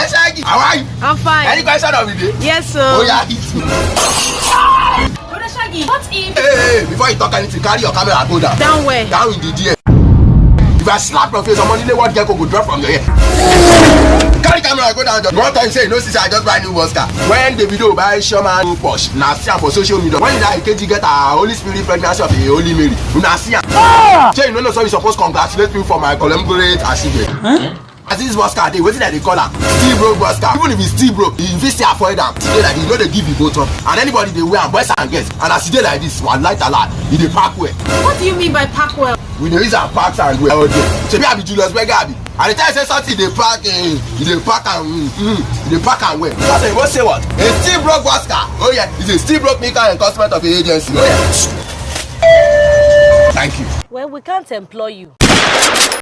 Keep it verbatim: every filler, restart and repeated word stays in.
Shaggy, how are you? I'm fine. Any question of the day? Yes, sir. Oh yeah, hit me. Brother Shaggy, what if? Hey, hey, hey, before you talk anything, carry your camera and go down. Down where? Down in the D M. If I slap your face, someone in the world gecko go drop from your head. Carry camera and go down. One time say, no, sister, I just buy new bus car. When the video buy Showman Porsche, na see am for social media. When that Ikeji get a Holy Spirit pregnancy of a Holy Mary, una see am. Say you no know, so you suppose congratulate me for my collaborate achievement. As this bus car dey, wetin dem dey call am? Still broke bus car. Even if e still broke, you fit still afford am. Today like this, you no dey give you both up. And anybody dey wear am, boys and girls. And as e dey like this, one light alert, e dey pack well. What do you mean by pack well? We dey use am pack and wear all day. Shebi I be Julius Berger abi? I dey tell you say something dey pack, eh, e dey pack am, mm, mm, e dey pack am well. Because you go say what? A still broke bus car. Oh yeah, it's a still broke maker and customer of the agency. Oh yeah. Thank you. Well, we can't employ you.